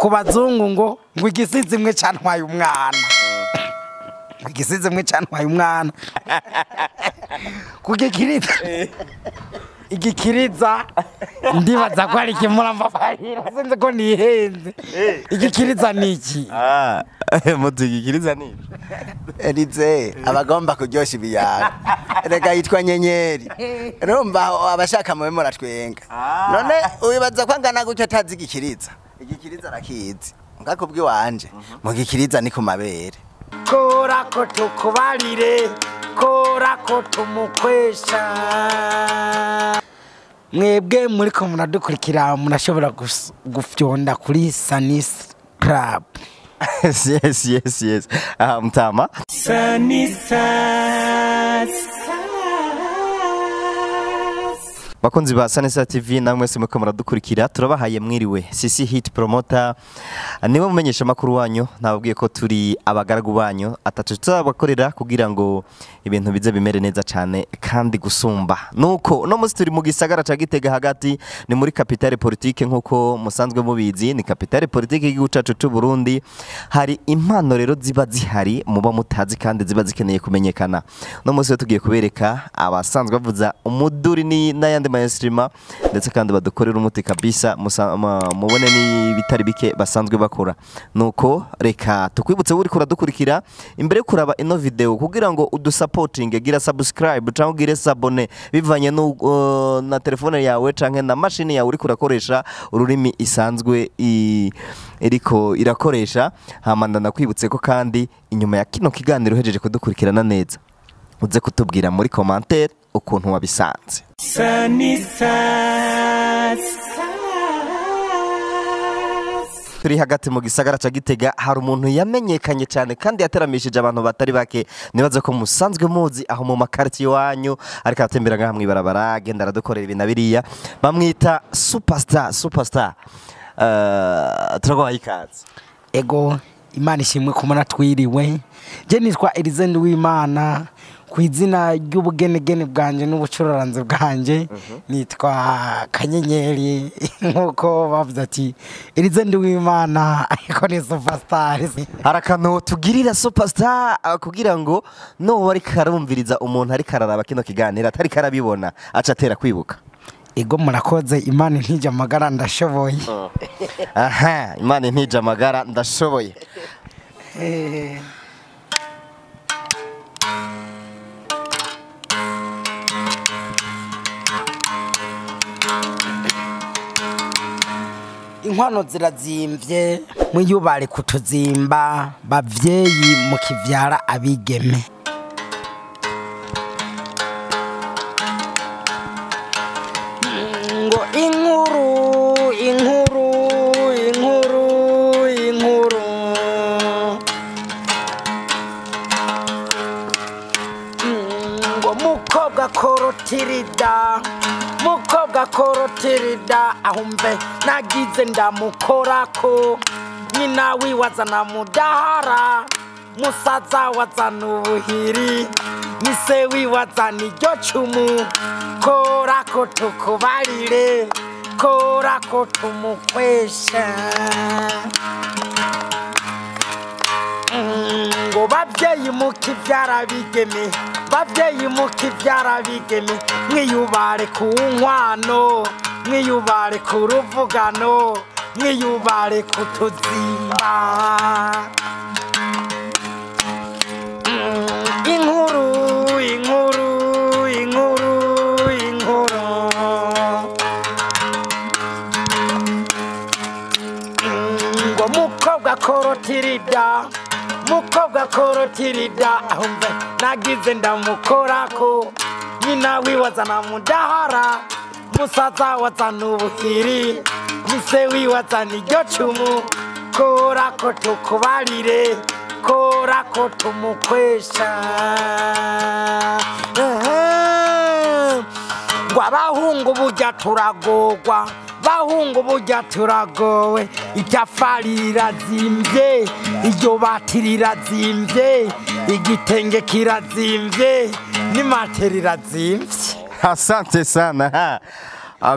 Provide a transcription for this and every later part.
Ku bazungu ngo igisizi imwe cantwaye umwana, igisizi imwe cantwaye umwana. Kugikiriza igikiriza, ndibaza ko ari ikimurambabarira, sinzi ko nihenze. Igikiriza ni iki? Ah, muti igikiriza ni Elize abagomba kuryosha ibiyago, rega yitwa Nyenyeri. Urumva abashaka mube muratwenga. None wibaza ko angana gutyo atazi igikiriza? Igikiriza arakizi. Ngakubwi wanje mu gikiriza ni ku mabere. Kora ko tukubarire, kora ko tumukwesha. Mwebwe muriko muradukurikira, murashobora gufyonda kuri Sanis Club. Yes. Ah, mutama bakunzi ba Sanisa TV, namwe mwese muko muradukurikira, turabahaye mwiriwe. Sisi Hit Promoter niwe mumenyesha makuru wanyu. Nababwiye ko turi abagaragu banyu atatu, tuzabakorera kugira ngo ibintu bize bimere neza cyane kandi gusumba. Nuko no musi turi mu gisagara ca Gitega hagati, ni muri capitale politique, nkuko musanzwe mubizi, ni capitale politique y'igihugu cacu c'u Burundi. Hari impano rero ziba zihari muba mutazi kandi ziba zikeneye kumenyekana. No musi rero tugiye kubereka abasanzwe bavuza umuduri ni n'ayandi ma instrument, ndetse kandi badukorera umuti kabisa, mubone n'ibitari bike basanzwe bakora. Nuko reka tukwibutse uri kuradukurikira, imbere yo kuraba ino video, kugira ngo udusapotinge, gira subscribe cyangwa ugire s'abonner bivanye na telefone yawe canke na mashini yawe uri kurakoresha, ururimi isanzwe iriko irakoresha. Hama ndakwibutse ko kandi inyuma ya kino kiganiro uhejeje kudukurikirana neza, uze kutubwira muri commentaire ukuntu wabisanze. Turi hagati mu gisagara ca Gitega, hari umuntu yamenyekanye cyane kandi yateramishije abantu batari bake. Nibaza ko musanzwe muzi aho mu makarti wanyu, ariko aratembera ngaha mwibarabara, agenda aradukorera ibintu biriya. Bamwita Superstar. Superstar, turaguhaye ikaze. Ego, Imana ishimwe kumana twiriwe. Je nitwa Elize Nduwimana, ku izina ry'ubugenegene bwanje n'ubucuraranze bwanje nitwa Kanyenyeri, nkuko bavuze ati Elize Nduwimana, ariko ni Superstar. Hari akantu tugirira Superstar, kugira ngo nuwo ariko arumviriza, umuntu ariko araraba kino kiganiro atari karabibona, aca atera kwibuka. Ego, murakoze. Imana ntijya amagara ndashoboye. Aha, Imana ntije amagara ndashoboye. Inkwano zirazimvye, mwiyubare kutuzimba, bavyeyi mukivyara abigeme. Ngo inkuru, inkuru, inkuru, inkuru. Ngo mukobwa korotirida, mukobwa korotirida, ahumve nagize ndamukorako, nyina wiwazana mudahara, musaza wazana ubuhiri, nise wiwazana iryo cumu. Korako tukubarire, korako tumukwesha. Ngo babyeyi mukivyara bigeme, babyeyi mukivyara bigeme, mwiyubare ku nkwano, mwiyubare ku ruvugano, mwiyubare ku tuzimba. Inkuru, inkuru, inkuru, inkuru. Ngo mukobwa korotirida, mukobwa korotirida, ahumve nagize ndamukorako, nyina wiwazana mudahara, musaza wazana ubuhiri, nise wiwazana iryo cumu. Korako tukubarire, korako tumukwesha. Ngo abahungu burya turagogwa, bahungu burya turagowe, itafari rirazimvye, iryo bati rirazimvye, igitenge kirazimvye, n'imatera irazimvye. Asante sana. Ha.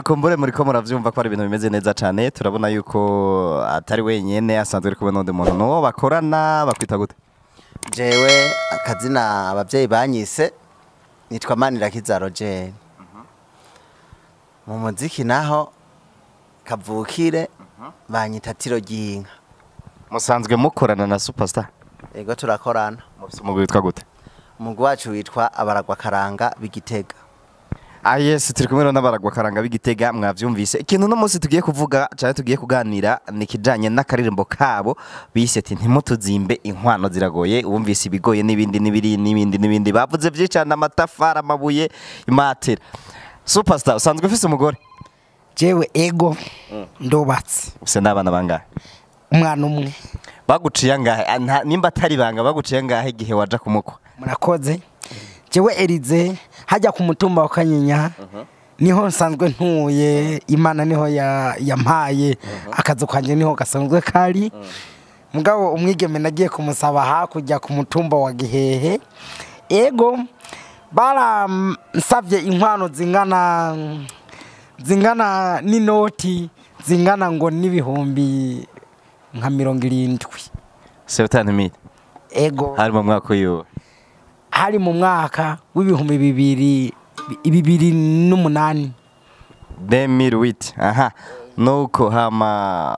Kumbure muriko muravyumva ko ari ibintu bimeze neza cane. Turabona yuko atari wenyene, asanzwe ari kumwe n'undi muntu nuwo bakorana. Bakwita gute? Jewe akazina abavyeyi banyise nitwa Manirakiza Roger. Mu muziki naho kavukire banyita Tiro ry'inka. Musanzwe mukorana na Superstar? Ego, turakorana. Mufise umugwi witwa gute? Umugwi wacu witwa Abaragwa Karanga b'Igitega. Ah yes, turi kumwe n'Abaragwa Karanga b'Igitega, mwavyumvise. Ikintu no munsi tugiye kuvuga cyane, tugiye kuganira, ni kijanye n'akaririmbo kabo bise ati ntimutuzimbe inkwano ziragoye. Wumvise ibigoye n'ibindi n'ibiri n'ibindi n'ibindi, bavuze byinshi cyane, amatafari, amabuye, imatera. Superstar, usanzwe ufise umugore? Jewe ego, ndubatse. Ufise n'abana bangahe? Umwana umwe. Baguciye angahe? Nimba atari banga, baguciye angahe igihe waja kumukwa? Murakoze. Jewe Erize, hajya ku mutumba wa Kanyinya niho nsanzwe ntuye. Imana niho yampaye akazu kanje, niho gasanzwe kari. Mugabo umwigeme nagiye kumusaba hakurya ku mutumba wa Gihehe. Ego, baransavye inkwano zingana n'inoti zingana ngo n'ibihumbi nka 70. 70 mille? Ego. Hari mu mwaka uyu? Hari mu mwaka w'ibihumbi 2008. 2008, aha. Nuko hama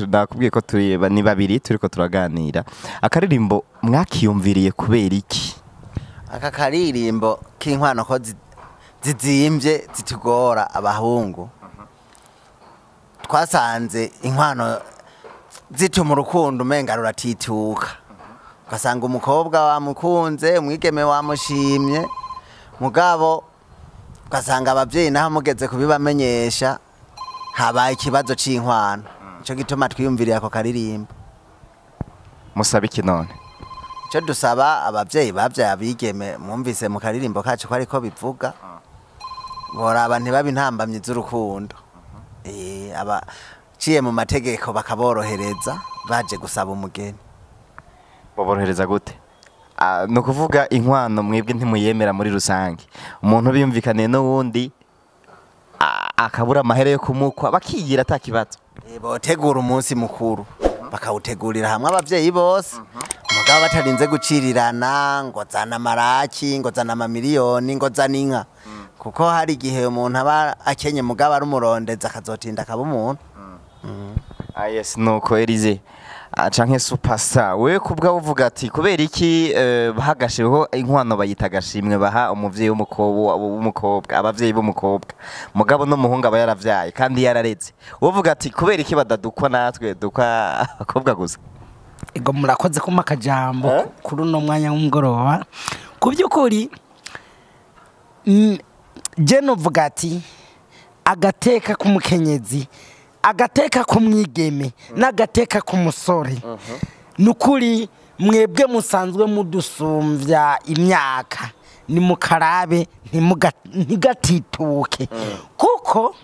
nakubwiye ko turi ni babiri turiko turaganira. Akaririmbo mwakiyumviriye kubera iki? Aka karirimbo k'inkwano ko zizimvye zitugora abahungu, twasanze inkwano zituma urukundo umenga ruratituka, ugasanga umukobwa wamukunze, umwigeme wamushimye, mugabo ugasanga abavyeyi naho mugeze kubibamenyesha habaye ikibazo c'inkwano. Nico gituma twiyumviriye ako karirimbo. Musaba iki none? Icyo dusaba abavyeyi bavyaye abigeme, mwumvise mu karirimbo kacu ko ariko bivuga, boraba ntibabe intambamyi z'urukundo. Abaciye mu mategeko bakaborohereza baje gusaba umugeni. Baborohereza gute? Ah, ni ukuvuga inkwano mwebwe ntimuyemera muri rusange, umuntu biyumvikaniye n'uwundi akabura amahera yo kumukwa bakigira ata kibazo? Botegura umunsi mukuru, bakawutegurira hamwe abavyeyi bose, mugabo batarinze gucirirana ngo zana amaraki, ngo zana amamiliyoni, ngo zana inka, kuko hari igihe umuntu aba akenye mugabo ari umurondeza, akazotinda akaba umuntu. Ah yes, nuko Elize, canke Superstar, wewe kubwa uvuga ati kubera iki bahagashiweho inkwano bayita agashimwe baha umuvyeyi w'umukobwa, abavyeyi b'umukobwa, mugabo n'umuhungu aba yaravyaye kandi yararetse. Wowe uvuga ati kubera iki badadukwa natwe dukwa abakobwa gusa? Ego, murakoze kumpa akajambo kuri uno mwanya w'umugoroba. Ku by'ukuri je novuga ati agateka k'umukenyezi, agateka k'umwigeme n'agateka k'umusore, ni ukuri mwebwe musanzwe mudusumvya imyaka, nimukarabe ntigatituke, kuko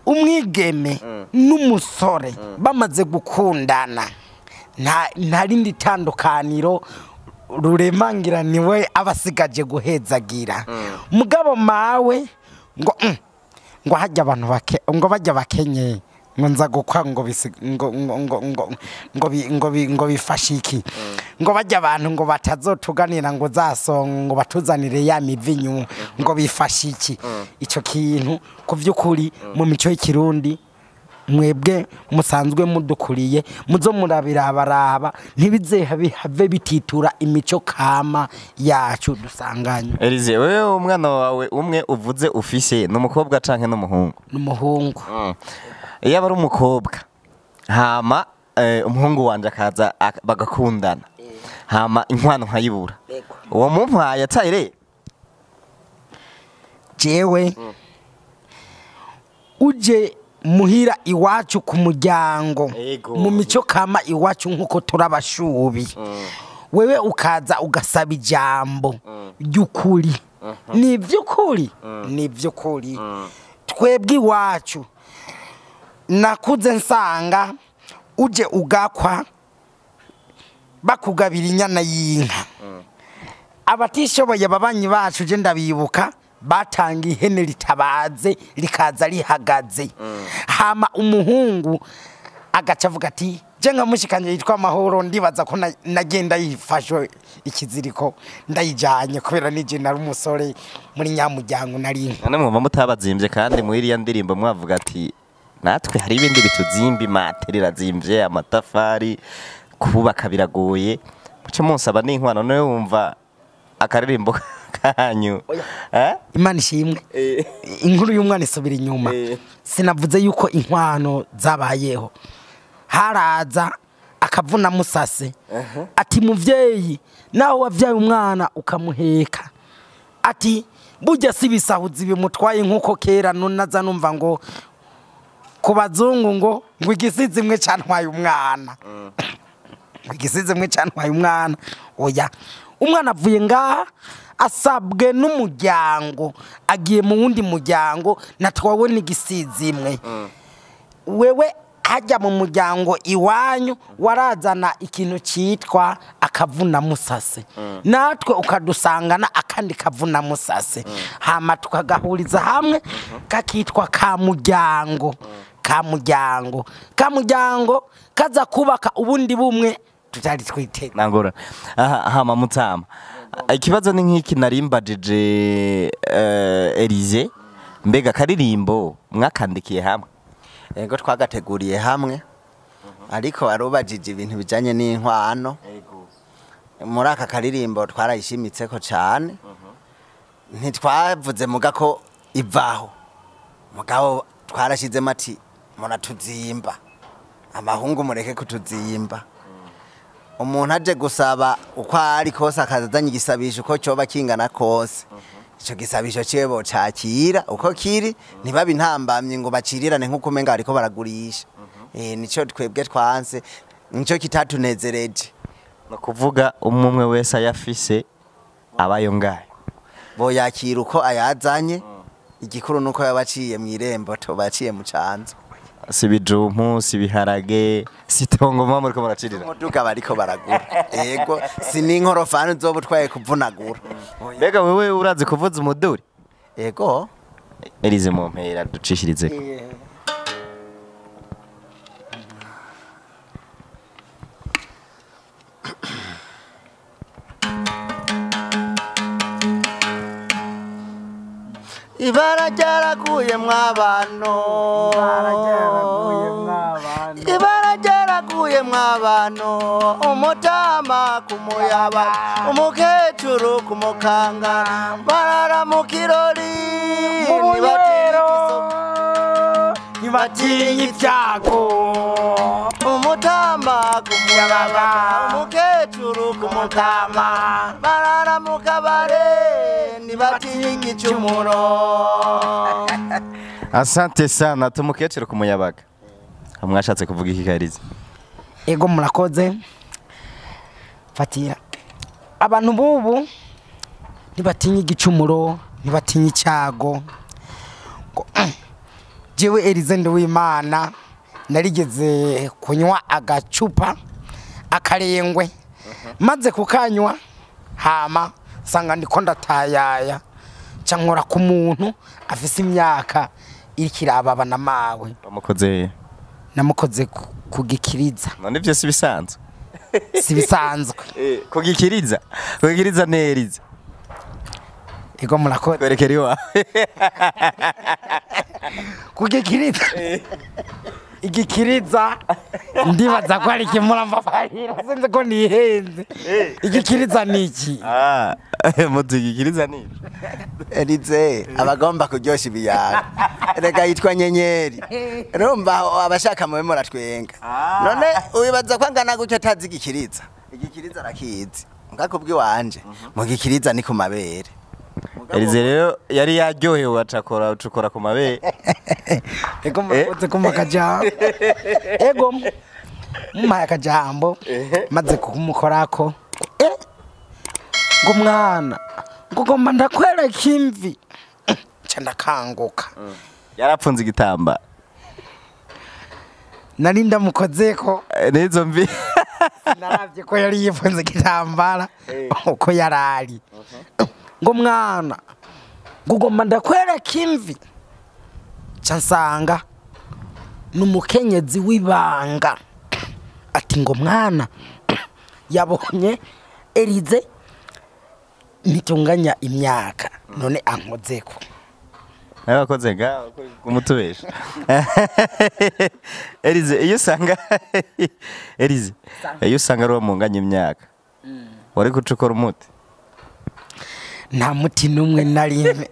umwigeme n'umusore bamaze gukundana nta rindi tandukaniro ruremangira, niwe abasigaje guhezagira. Mugabo mawe ngo ngo hajya abantu bake, ngo bajya bakenyeye, ngo nza gukwa, ngo ngo ngo ngo ngo ngo ngo ngo bifashe iki, ngo bajya abantu ngo batazotuganira, ngo zasonga, ngo batuzanire ya mivinyu, ngo bifashe iki. Ico kintu ku vy'ukuri mu mico y'ikirundi, mwebwe musanzwe mudukuriye, muzo murabirabaraba ntibize have bititura imico kama yacu dusanganye. Elize, wewe umwana wawe umwe uvuze ufise ni umukobwa canke n'umuhungu? N'umuhungu. Iyo aba ari umukobwa, hama umuhungu wanje akaza bagakundana, hama inkwano nkayibura, uwo mumpaye atayire? Jewe uje muhira iwacu ku muryango, mu mico kama iwacu nk'uko turabashubi, wewe ukaza ugasaba ijambo ry'ukuri, ni iby'ukuri, ni iby'ukuri. Twebwe iwacu nakuze nsanga uje ugakwa bakugabira inyana y'inka. Abatishoboye, ababanyi bacu, je ndabibuka. Batanga ihene ritabaze rikaza rihagaze. Hama umuhungu agaca avuga ati je nka mushikanje yitwa Mahoro, ndibaza ko nagenda yifashwe ikiziriko ndayijanye, kubera nije nari umusore muri nyamuryango nari. None mwumva mutabazimbye kandi muri iriya ndirimbo mwavuga ati natwe hari ibindi bituzimba, imatera irazimvye, amatafari kubaka biragoye, muce munsaba n'inkwano. None wumva akaririmbo kanyu eh? Imana ishimwe, inkuru y'umwana isubira inyuma. Sinavuze yuko inkwano zabayeho. Haraza akavuna musase ati muvyeyi, nawe wavyaye umwana ukamuheka, ati burya si ibisahuzi bimutwaye nkuko kera nunaza numva ngo ku bazungu ngo igisizi imwe cantwaye umwana, ngo igisizi imwe cantwaye umwana. Oya, umwana avuye ngaha asabwe n'umuryango, agiye mu wundi muryango, natwawe n'igisizi imwe. Wewe hajya mu muryango iwanyu warazana ikintu cyitwa akavuna musase, natwe ukadusangana akandi kavuna musase, hama tukagahuriza hamwe kakitwa ka muryango. Ka muryango, ka muryango kaza kubaka ubundi bumwe tutari twiteze. Nangora aha hama mutama, ikibazo ni nk'iki narimbajije Elize, mbega karirimbo mwakandikiye hamwe? Ego, twagateguriye hamwe, ariko warubajije ibintu bijanye n'inkwano. Muri aka karirimbo twarayishimitseko cane, ntitwavuze muga ko ivaho, mugabo twarashizemo ati muratuzimba amahungu, mureke kutuzimba. Umuntu aje gusaba uko ari kose akazazanye igisabisho uko coba kingana kose, ico gisabisho ciwe bocakira uko kiri, ntibabe intambamyi ngo bacirirane nk'uko umenga bariko baragurisha. Nico twebwe twanse, nico kitatunezereje. Ni ukuvuga umwe wese ayafise abayo ngayo boyakira uko ayazanye, igikuru nuko yabaciye mw'irembo, tobaciye mu canzo. Si ibijumpu, si ibiharage, si itongo muba muriko muracirira. Umuduga bariko baragura, ego, si n'inkorofani uzoba utwaye kuvunagura. Mbega wewe urazi kuvuza umuduri? Ego. Elize, mu mpera ducishirizeko. Ibara ryaraguye mw'abantu, ibara ryaraguye mw'abantu, umutama kumuyaba, umukecuru kumukanga, barara mu kirori mu bunywero, ntibatinya ibyago. Umutama kumuyaba, umukecuru kumukama, barara mu kabare ntibatinya igicumuro. Asante sana. Tumukecuru ku muyabaga, mwashatse kuvuga iki Kariza? Ego, murakoze. Fatira abantu bubu ntibatinya igicumuro, ntibatinya icyago. Ngo, jewe Elize Nduwimana narigeze kunywa agacupa akarengwe, maze kukanywa hama nsanga ndiko ndatayaya, ca nkora ku muntu afise imyaka iriko irababa na mawe. Bamukoze? Namukoze ku gikiriza. None ivyo si bisanzwe? Si bisanzwe. Kugikiriza, kugikiriza ne Elize? Ego, murakoze. Kwerekera iwawe. Kugikiriza, igikiriza ndibaza ko ari ikimurambabarira, sinzi ko nihenze. Igikiriza ni iki? Ah, muti igikiriza ni Elize abagomba kuryosha ibiyago, rega yitwa Nyenyeri. Urumva abashaka mube muratwenga. None wibaza ko angana gutyo atazi igikiriza? Igikiriza arakizi, ngakubwi wanje mu gikiriza ni ku mabere. Elize rero yari yaryohewe acakora ucukora ku mabere. Ego, murakoze kumpa akajambo. Ego, mumpaye akajambo, maze kumukorako, ngo mwana, ngo ngomba ndakwereka imvi, nca ndakanguka. Yarapfunze igitamba? Nari ndamukozeko. N'izo mvi. Naravye ko yari yifunze igitambara uko yarari. Ngo mwana Ngugomba ndakwereka imvi. Ca nsanga ni umukenyezi w'ibanga. Ati ngo mwana yabonye Elize nitunganya imyaka none ankozeko. Abakoze ga kumutubesha. Elize iyo usanga Elize iyo usanga ari munganya imyaka wari gucukora umuti? Nta muti numwe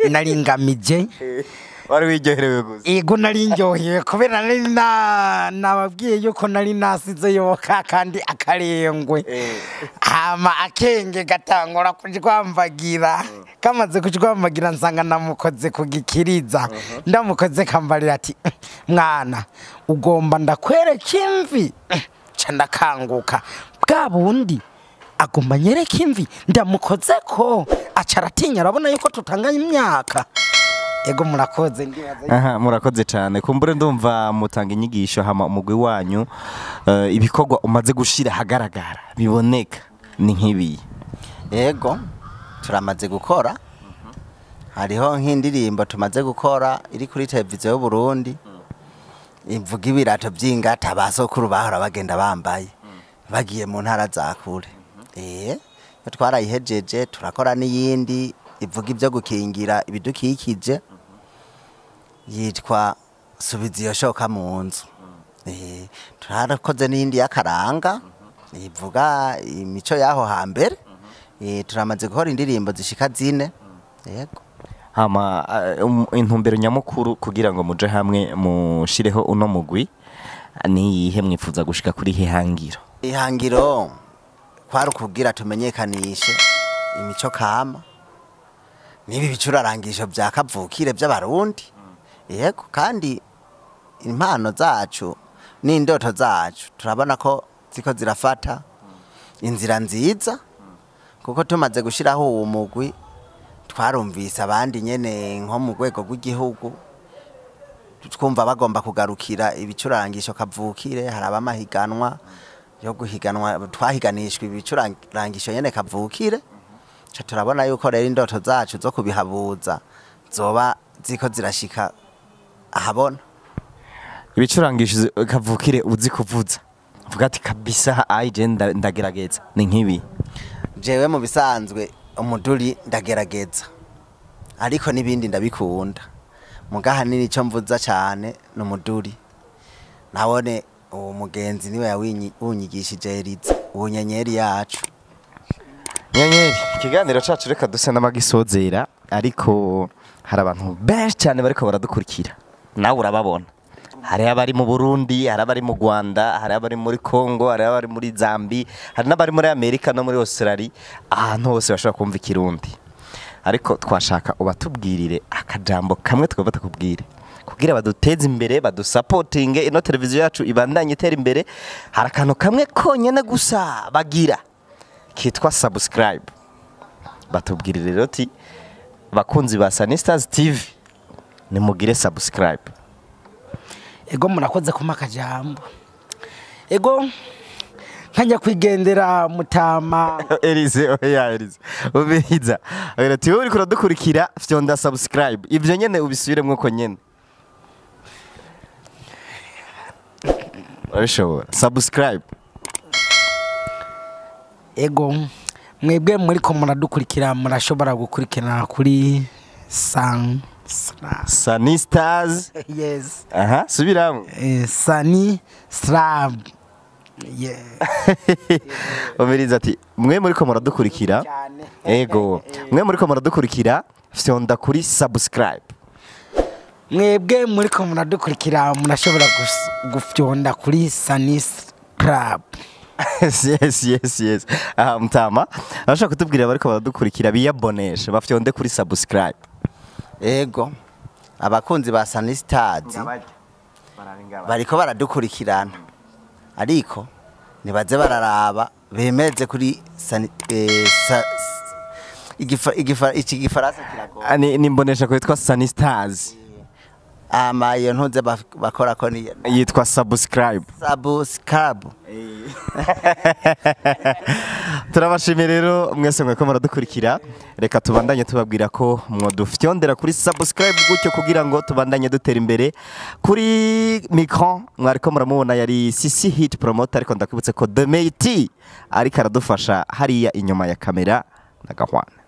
nari ngamije. Wari wiryoherewe gusa? Yego nari ndyohewe kubera nari nababwiye yuko nari nasize yoka kandi akarengwe. Hama akenge gatangura kujwambagira. Kamaze kujwambagira nsanga namukoze kugikiriza. Ndamukoze kambarira ati mwana ugomba ndakwereka imvi. Ca ndakanguka. Bwa bundi agomba nyereka imvi ndamukoze ko aca aratinya arabona yuko tutanganya imyaka. Ego murakoze ndibaza. Aha murakoze cyane. Kumbure ndumva mutanga inyigisho hama umugwi wanyu ibikorwa umaze gushira hagaragara biboneka ni nkibi. Ego turamaze gukora. Hariho nk'indirimbo tumaze gukora iri kuri televiziyo y'u Burundi. Ivuga ibirato by'ingata basokuru bahora bagenda bambaye bagiye mu ntara za kure. Twarayihejeje turakora n'iyindi ivuga ibyo gukingira ibidukikije yitwa subiza iyo shoka mu nzu. Turakoze n'iyindi y'akaranga ivuga imico y'aho hambere. Turamaze gukora indirimbo zishika zine. Yego. Hama intumbero nyamukuru kugira ngo muje hamwe mushireho uno mugwi ni iyihe mwifuza gushika kuri ihangiro? Ihangiro kwari kugira tumenyekanishe imico kama nibi bicurarangisho bya kavukire by'abarundi. Yego kandi impano zacu n'indoto zacu turabona ko ziko zirafata inzira nziza kuko tumaze gushiraho uwo mugwi twarumvise abandi nyene nko mu rwego rw'igihugu twumva bagomba kugarukira ibicurangisho kavukire. Haraba amahiganwa yo guhiganwa twahiganishwa ibicurangisho nyene kavukire. Cha turabona yuko rero indoto zacu zo kubihabuza zoba ziko zirashika ahabona. Ibicurangisho kavukire uzi kuvuza uvuga ati kabisa aije ndagerageza ni nkibi? Jewe mu bisanzwe umuduri ndagerageza ariko nibindi ndabikunda. Mugaha nini ico mvuza cyane n'umuduri. Nabone uwo mugenzi niwe yawunyigishije Elize uwo nyenyeri yacu. Nyenyeri ikiganiro cacu reka duse n'amagisozera ariko hari abantu benshi cyane bariko baradukurikira nawe urababona. Hari abari mu Burundi, hari abari mu Rwanda, hari abari muri Congo, hari abari muri Zambia, hari n'abari muri Amerika no muri Australia, ahantu hose bashobora kumva ikirundi. Ariko twashaka ubatubwirire akajambo kamwe twaba tukubwire kugira baduteze imbere badusapotinge ino televiziyo yacu ibandanye itera imbere. Hari akantu kamwe konyene gusa bagira kitwa subscribe. Batubwirire rero ati bakunzi ba Sunny Stars TV nimugire subscribe. Ego murakoze kuma akajambo. Ego nkajya kwigendera mutama Elize oya Elize ubiriza ati wowe uriko uradukurikira fyonda subscribe ivyo nyene ubisubiremwo ko nyene urabishobora subscribe. Ego mwebwe muriko muradukurikira murashobora gukurikirana kuri Sunny Stars. Yes. Aha, subiramo. Sunny Stars. Yeah. Umiriza ati mwe muriko muradukurikira. Ego, mwe muriko muradukurikira fyonda kuri subscribe. Mwebwe muriko muradukurikira murashobora gufyonda kuri Sunny Club. Yes, yes, yes. Aha mutama, arashaka kutubwira bariko baradukurikira biyabonesha bafyonde kuri subscribe. Ego abakunzi ba Sunny Stars bariko baradukurikirana ariko nibaze bararaba bemeze kuri iki gifaransa kiragoye. Ni mbonesha ko yitwa Sunny Stars. Ama iyo ntuze bakora ko ni yitwa subscribe. Subscribe. Turabashimiye rero mwese mweko muradukurikira. Reka tubandanye tubabwira ko mwadufyondera kuri subscribe gutyo kugira ngo tubandanye dutera imbere. Kuri micro mwariko muramubona yari CC Hit Promoter, ariko ndakwibutse ko The Mate ariko aradufasha hariya inyuma ya kamera na Gahwana.